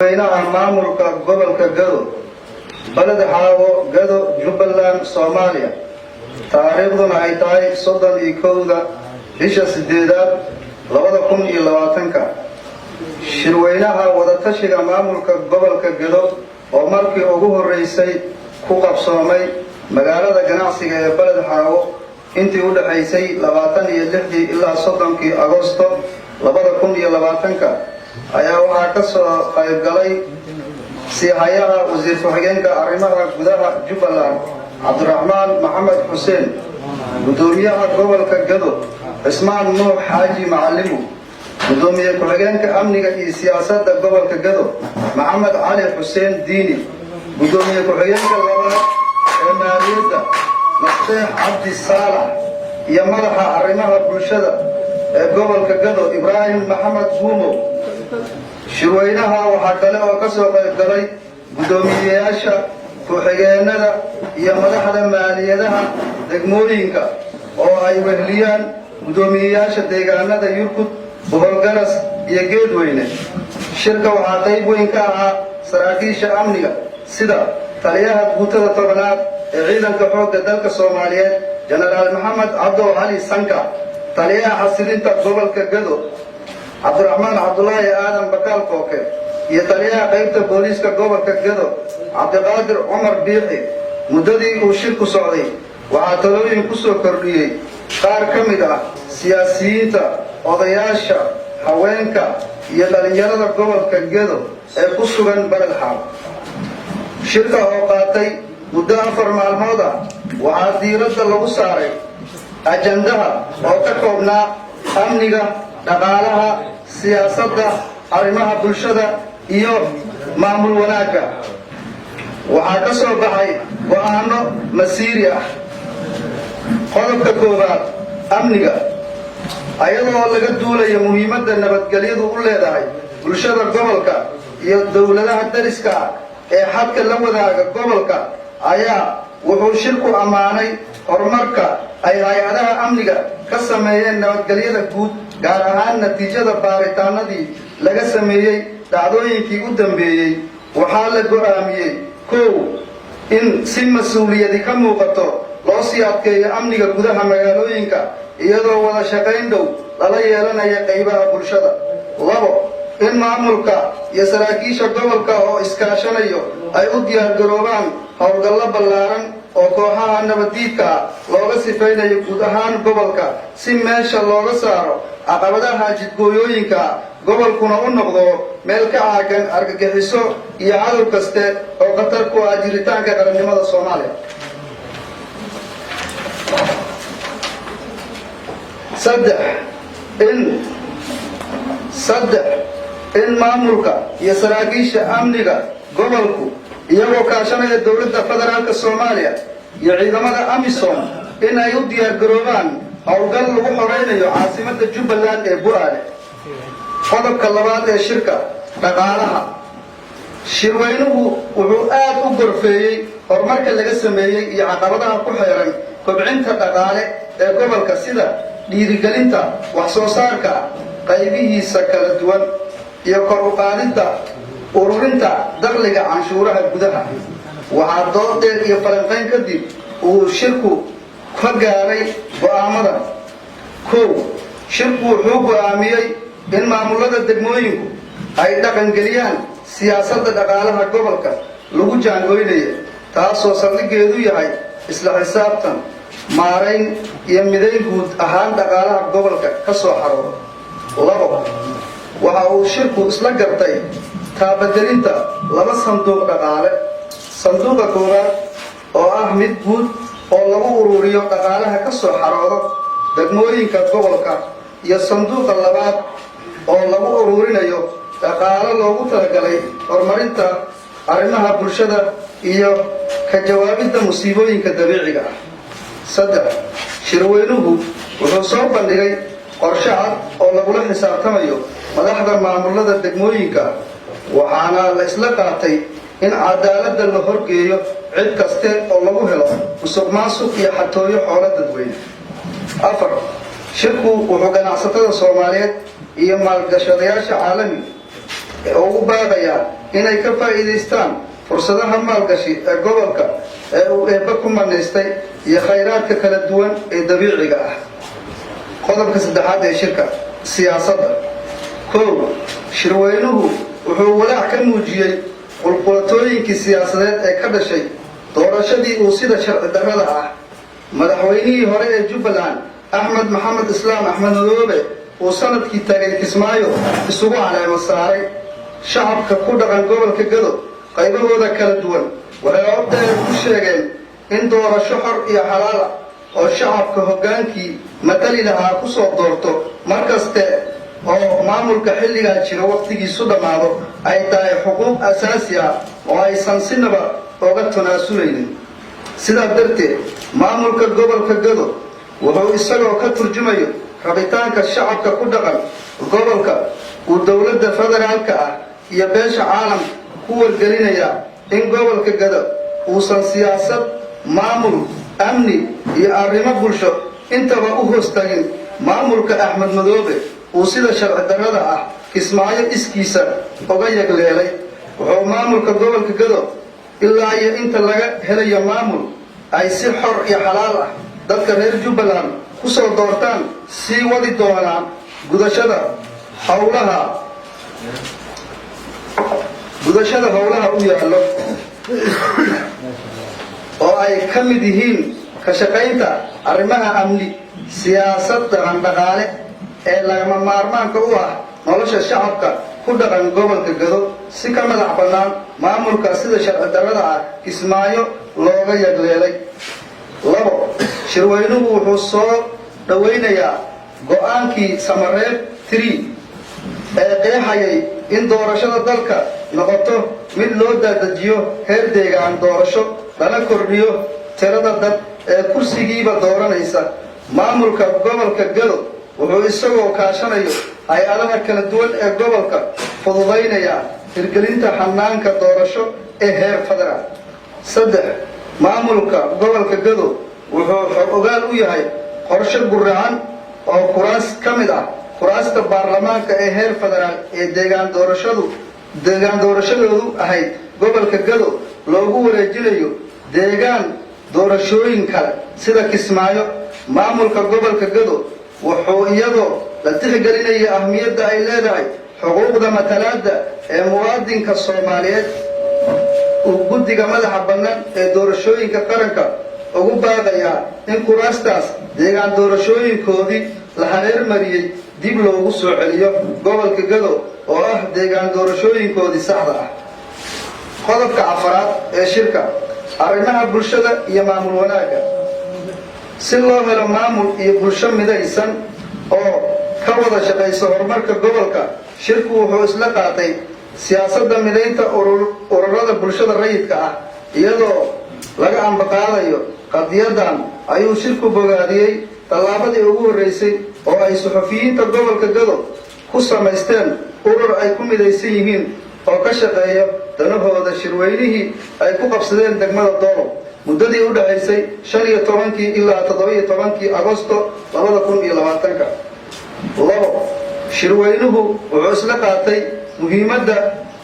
Madaxweynaha maamulka gobolka Gado, Baled Xaawo, Gado, Jubbaland, Soomaaliya. Taariikhduna ay tahay 31-da bisha sideedaad 2020-ka. Shirweynaha wadatashiga maamulka gobolka Gado oo markii ugu horreysay ku qabsoomay magaalada ganacsiga ee Baled Xaawo intii u dhexaysay 26-dii ilaa 30-kii Agosto 2020-ka ayaa waxaa ka soo qaybgalay siihayaha wasiir ku-xigeenka arrimaha gudaha Jubbaland, Cabdiraxmaan Maxamed Xuseen, guddoomiyaha gobolka Gado, Cismaan Nuux Xaaji Macalimu, guddoomiye ku-xigeenka amniga iyo siyaasadda gobolka Gado, Maxamed Cali Xuseen Diini, guddoomiye ku-xigeenka labaad ee maaliyadda, Nasteex Cabdi Saalax, iyo madaxa arrimaha bulshada ee gobolka Gado, Ibraahim Maxamed Guumow. Shirweynaha waxaa kale oo ka soo qayb galay guddoomiyeyaasha ku-xigeenada iyo madaxda maaliyadaha degmooyinka oo ay wehliyaan guddoomiyeyaasha deegaanada Yurkud, Boholgaras iyo Geedweyne. Shirka waxaa qayb weyn ka ahaa saraakiisha amniga, sida taliyaha guutada 10aad ee ciidanka xoogga dalka Soomaaliyeed, Jenaraal Maxamed Cabdow Cali Sanka, taliyaha xasilinta gobolka Gado, Cabdiraxmaan Cabdulaahi Aadan Bakaal Kooke, iyo taliyaha qaybta booliiska gobolka Gado, Cabdiqaadir Cumar Biixi. Muddadii uu shirku socday waxaa talooyin ku soo kordhiyey qaar ka mid ah siyaasiyiinta, odayaasha, haweenka iyo dhallinyarada gobolka Gedo ee ku sugan Baled Xaawo. Shirka oo qaatay muddo 4 maalmood ah waxaa diiradda lagu saaray ajandaha oo ka koobnaa amniga, dhaqaalaha, siyaasadda, arrimaha bulshada iyo maamul wanaagga. Waxaa ka soo baxay go'aano masiiri ah. Qodobka koowaad, amniga. Ayadoo laga duulayo muhiimadda nabadgelyadu u leedahay bulshada gobolka iyo dowladaha dariska ah ee xadka la wadaaga gobolka, ayaa wuxuu shirku ammaanay horumarka ay hay-adaha amniga ka sameeyeen nabadgelyada guud, gaar ahaan natiijada baaritaanadii laga sameeyey dhacdooyinkii u dambeeyey. Waxaa la go'aamiyey: kow, in si mas-uuliyadi ka muuqato loo sii adkeeyo amniga gudaha magaalooyinka, iyadoo wada shaqayn dhow lala yeelanaya qaybaha bulshada. Labo, in maamulka iyo saraakiisha gobolka oo iskaashanayo ay u diyaargaroobaan howlgallo ballaaran oo kooxaha nabaddiidka ah looga sifaynayo guud ahaan gobolka, si meesha looga saaro caqabadaha jidgooyooyinka, gobolkuna u noqdo meel ka caagan argagixiso iyo cadow kaste oo khatar ku ah jiritaanka qarannimada Soomaaliya. Saddex, in maamulka iyo saraakiisha amniga gobolku, iyagoo kaashanaya dowladda federaalka Soomaaliya iyo ciidamada AMISOM, in ay u diyaargaroobaan howlgal lagu xoraynayo caasimadda Jubbaland ee Bu-aale. Qodobka labaad ee shirka, dhaqaalaha. Shirweynuhu wuxuu aad u gorfeeyey horumarka laga sameeyey iyo caqabadaha ku xeeran kobcinta dhaqaale ee gobolka, sida dhiirigelinta wax soo saarka qaybihiisa kala duwan iyo kor u qaadidda ururinta dakhliga canshuuraha gudaha. Waxaa dood dheer iyo falanqayn kadib uu shirku ka gaaray go'aamadan: kow, shirku wuxuu go'aamiyey in maamulada degmooyinku ay dhaqangeliyaan siyaasadda dhaqaalaha gobolka lagu jaangoynaya, taasoo saldhiggeedu yahay isla xisaabtan, maarayn iyo midayn guud ahaan dhaqaalaha gobolka ka soo xarooda. Labo, waxa uu shirku isla gartay taabagelinta laba sanduuq dhaqaale: sanduuqa koowaad oo ah mid guud oo lagu ururiyo dhaqaalaha ka soo xaroodo degmooyinka gobolka, iyo sanduuqa labaad oo lagu ururinayo dhaqaalo loogu talagalay horumarinta arrimaha bulshada iyo ka jawaabidda musiibooyinka dabiiciga ah. Saddex, shirweynuhu wuxuu soo bandhigay qorshe cad oo lagula xisaabtamayo madaxda maamulada degmooyinka, waxaana la isla qaatay in cadaaladda la horgeeyo cid kaste oo lagu helo musuq maasuq iyo xatooyo xoolo dadweyne. Afar, shirku wuxuu ganacsatada Soomaaliyeed iyo maalgashadayaasha caalamiga Ugu baaqayaa inay ka faa'iidaystaan fursadaha maalgashi ee gobolka ee uu Eebbe ku manaystay iyo khayraadka kala duwan ee dabiiciga ah. Qodobka saddexaad ee shirka, siyaasadda. 1, shirweynuhu wuxuu walaac ka muujiyey qulqulatooyinkii siyaasadeed ee ka dhashay doorashadii uu sida sharci darrada ah madaxweynihii hore ee Jubbaland, Axmed Maxamed Islaam, Axmed Madoobe, uu sanadkii tagay Kismaayo isugu caleemo saaray. Shacabka ku dhaqan gobolka Gado qaybahooda kala duwan waxay cod dheer ku sheegeen in doorasho xor iyo xalaal ah oo shacabka hoggaankii matali lahaa ku soo doorto mar kaste oo maamulka xilligaa jiro wakhtigiisu dhammaado ay tahay xuquuq asaasi ah oo aysan sinaba oga tanaasulaynin. Sidaa darteed, maamulka gobolka Gado wuxuu, isagoo ka turjumayo rabitaanka shacabka ku dhaqan gobolka, uu dowladda federaalka ah iyo beesha caalamka ku wargelinayaa in gobolka Gado uusan siyaasad, maamul, amni iyo arrimo bulsho intaba u hoostagin maamulka Axmed Madoobe uu sida sharci darrada ah Kismaayo iskiisa oga yagleelay. Wuxuu maamulka gobolka Gado, ilaa iyo inta laga helayo maamul ay si xor iyo xalaal ah dadka reer Jubbaland ku soo doortaan, sii wadi doonaan gudashada howlaha u yaallo oo ay ka mid yihiin ka shaqaynta arrimaha amni, siyaasad, dhaqan, dhaqaale ee lagama maarmaanka u ah nolosha shacabka ku dhaqan gobolka Gado, si ka madax bannaan maamulka sida sharci darrada ah Kismaayo looga yagleelay. 2, shirweynuhu wuxuu soo dhowaynayaa go'aankii Samareeb 3 ee qeexayay in doorashada dalka noqoto mid loo daadajiyo heer deegaan doorasho, lana kordhiyo tirada dad ee kursigiiba dooranaysa. Maamulka gobolka Gado wuxuu, isagoo kaashanayo hay-adaha kala duwan ee gobolka, fududaynayaa hirgelinta xanaanka doorasho ee heer federaal. 3, maamulka gobolka Gado wuxuu xog ogaal u yahay qorshe guracan oo kuraas ka mid ah kuraasta baarlamaanka ee heer federaal ee deegaan doorashadoodu ahayd gobolka Gado loogu wareejinayo deegaan doorashooyin kale sida Kismaayo. Maamulka gobolka Gado wuxuu, iyadoo la tixgelinaya ahmiyadda ay leedahay xuquuqda matalaadda ee muwaadinka Soomaaliyeed, uu guddiga madaxa bannaan ee doorashooyinka qaranka ugu baaqayaa in kuraastaas deegaan doorashooyinkoodii la hareer mariyey dib loogu soo celiyo gobolka Gado oo ah deegaan doorashooyinkoodii saxda ah. Qodobka afaraad ee shirka, arrimaha bulshada iyo maamul wanaagga. Si loo helo maamul iyo bulsho midaysan oo ka wada shaqaysa horumarka gobolka, shirku wuxuu isla qaatay siyaasadda midaynta ururada bulshada rayidka ah. Iyadoo laga ambaqaadayo qadiyadan, ayuu shirku bogaadiyey tallaabadii ugu horreysay oo ay suxufiyiinta gobolka Gado ku samaysteen urur ay ku midaysan yihiin oo ka shaqeeya danahooda, shirweynihii ay ku qabsadeen degmada Doolow muddadii u dhexaysay 15-kii ilaa 17-kii Agosto 2020-ka. 2, shirweynuhu wuxuu isla qaatay muhiimadda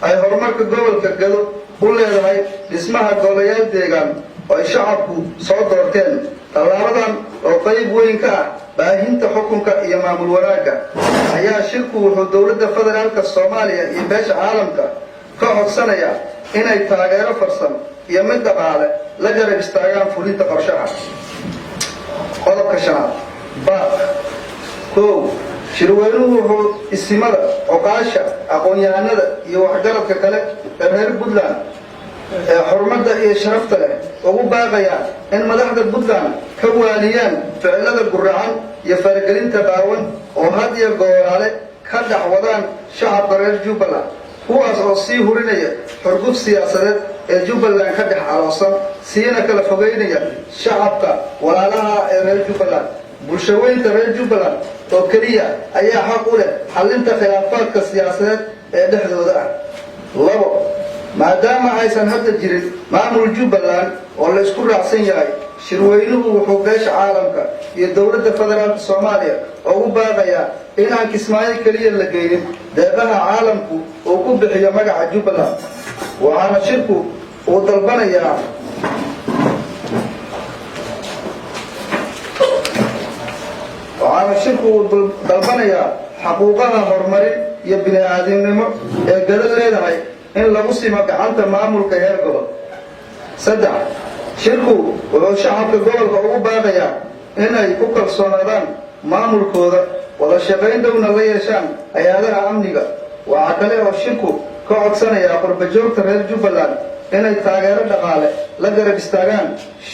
ay horumarka gobolka Gado u leedahay dhismaha golayaal deegaan oo ay shacabku soo doorteen. Tallaabadan oo qayb weyn ka ah baahinta xukunka iyo maamul wanaagga ayaa shirku wuxuu dowladda federaalka Soomaaliya iyo beesha caalamka ka codsanaya inay taageero farsamo iyo mid dhaqaale la garab istaagaan fulinta qorshaha. Qodobka shanaad, baaq. 1, shirweynuhu wuxuu isimada, cuqaasha, aqoon-yahanada iyo waxgaradka kale ee reer Puntland ee xurmadda iyo sharafta leh ugu baaqayaa in madaxda Puntland ka waaniyaan ficilada guracan iyo faragelinta qaawan oo had iyo gooraale ka dhex wadaan shacabka reer Jubbaland, kuwaas oo sii hurinaya xurguf siyaasadeed ee Jubbaland ka dhex aloosan, siina kala fogeynaya shacabka walaalaha ee reer Jubbaland. Bulshaweynta reer Jubbaland oo keliya ayaa xaq u leh xallinta khilaafaadka siyaasadeed ee dhexdooda ah. 2, maadaama aysan hadda jirin maamul Jubbaland oo la isku raacsan yahay. Shirweynuhu wuxuu beesha caalamka iyo Dowladda Federaalka Soomaaliya ugu baaqayaa in aan Kismaayo keliya la geynin deeqaha caalamku uu ku bixiyo magaca Jubbaland. Waxaana shirku uu dalbanayaa Waxaana shirku uu dalbanayaa xaquuqaha horumarin iyo bini-aadamnimo ee Gado leedahay in lagu simo gacanta maamulka heer gobol. Saddex, shirku wuxuu shacabka gobolka ugu baaqayaa inay ku kalsoonaadaan maamulkooda, wada shaqayn dhowna la yeeshaan hay-adaha amniga. Waxaa kale oo shirku ka codsanayaa qurbajoogta reer Jubbaland inay taageero dhaqaale la garab istaagaan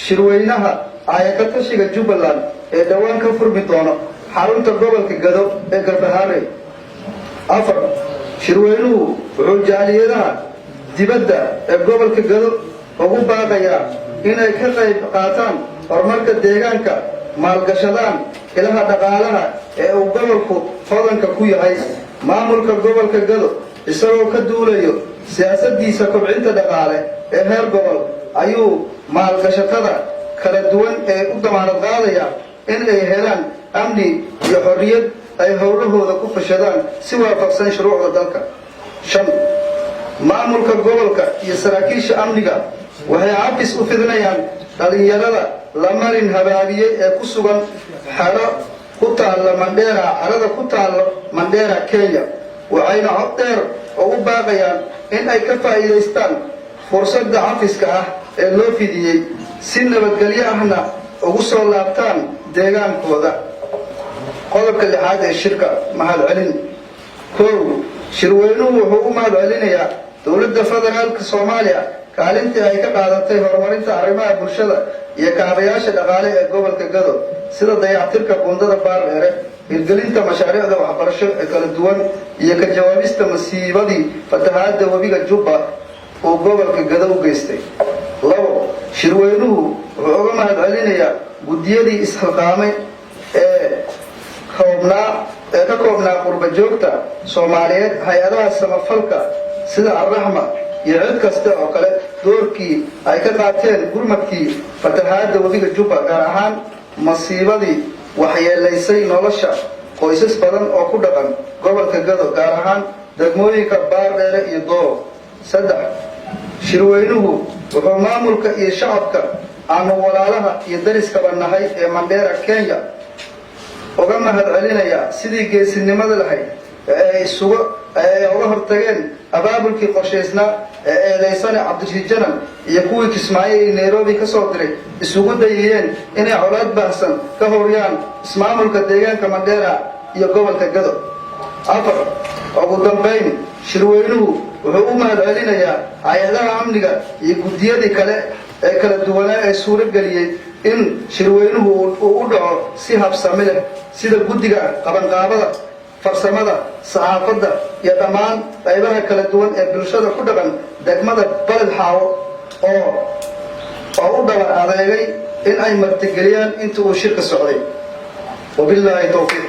shirweynaha aayaka tashiga Jubbaland ee dhowaan ka furmi doono xarunta gobolka Gado ee Garbahaarey. Afar, shirweynuhu wuxuu jaaliyadaha dibadda ee gobolka Gado ugu baaqayaa inay ka qayb qaataan horumarka deegaanka, maalgashadaan ilaha dhaqaalaha ee uu gobolku hodanka ku yahay. Maamulka gobolka Gado, isagoo ka duulayo siyaasaddiisa kobcinta dhaqaale ee heer gobol, ayuu maalgashatada kala duwan ee u damaanad qaadaya in ay helaan amni iyo xorriyad ay howlahooda ku fashadaan si waafaqsan shuruucda dalka. Shan, maamulka gobolka iyo saraakiisha amniga waxay cabis u fidinayaan dhalinyarada la marin habaabiyey ee ku sugan xero ku taalla Mandheera, xerada ku taalla Mandheera, Kenya. Waxayna cod dheer ugu baaqayaan in ay ka faa'iidaystaan fursadda cafiska ah ee loo fidiyey, si nabadgelyo ahna ugu soo laabtaan deegaankooda. Qodobka lixaad ee shirka, mahadcelin. Kow, shirweynuhu wuxuu u mahadcelinayaa Dowladda Federaalka Soomaaliya kaalintii ay ka qaadatay horumarinta arrimaha bulshada iyo kaabayaasha dhaqaale ee gobolka Gado, sida dayactirka buundada Baardheere, hirgelinta mashaariicda waxbarasho ee kala duwan iyo ka jawaabista masiibadii fatahaadda webiga Jubba uu gobolka Gado u geystay. Labo, shirweynuhu wuxuu uga mahadcelinayaa guddiyadii isxilqaamay ee ka koobnaa qurba joogta Soomaaliyeed, hay-adaha samafalka sida Arraxma iyo cid kasta oo kale doorkii ay ka qaateen gurmadkii fatahaadda webiga Jubba, gaar ahaan masiibadii waxyeelaysay nolosha qoysas badan oo ku dhaqan gobolka Gado, gaar ahaan degmooyinka Baardheere iyo Doolo. Saddex, shirweynuhu wuxuu maamulka iyo shacabka aanu walaalaha iyo dariskaba nahay ee Mandheera, Kenya uga mahad celinayaa sidii geesinimada lahayd ee ay uga hortageen abaabulkii qorshaysnaa ee eedaysane Cabdirashiid Janan iyo kuwii Kismaayo iyo Nairobi ka soo diray isugu dayayeen inay colaad baahsan ka horyaan ismaamulka deegaanka Mandheera iyo gobolka Gado. Afar, ugu dambayn, shirweynuhu wuxuu u mahad celinayaa hay-adaha amniga iyo guddiyadii kale ee kala duwanaa ee suuro geliyey in shirweynuhu uu u dhaco si habsami leh, sida guddiga qabanqaabada, farsamada, saxaafadda iyo dhammaan qaybaha kala duwan ee bulshada ku dhaqan degmada Baled Xaawo oo u dhabar adeegay in ay martigeliyaan inta uu shirka socday. Wabilaahi towfiiq.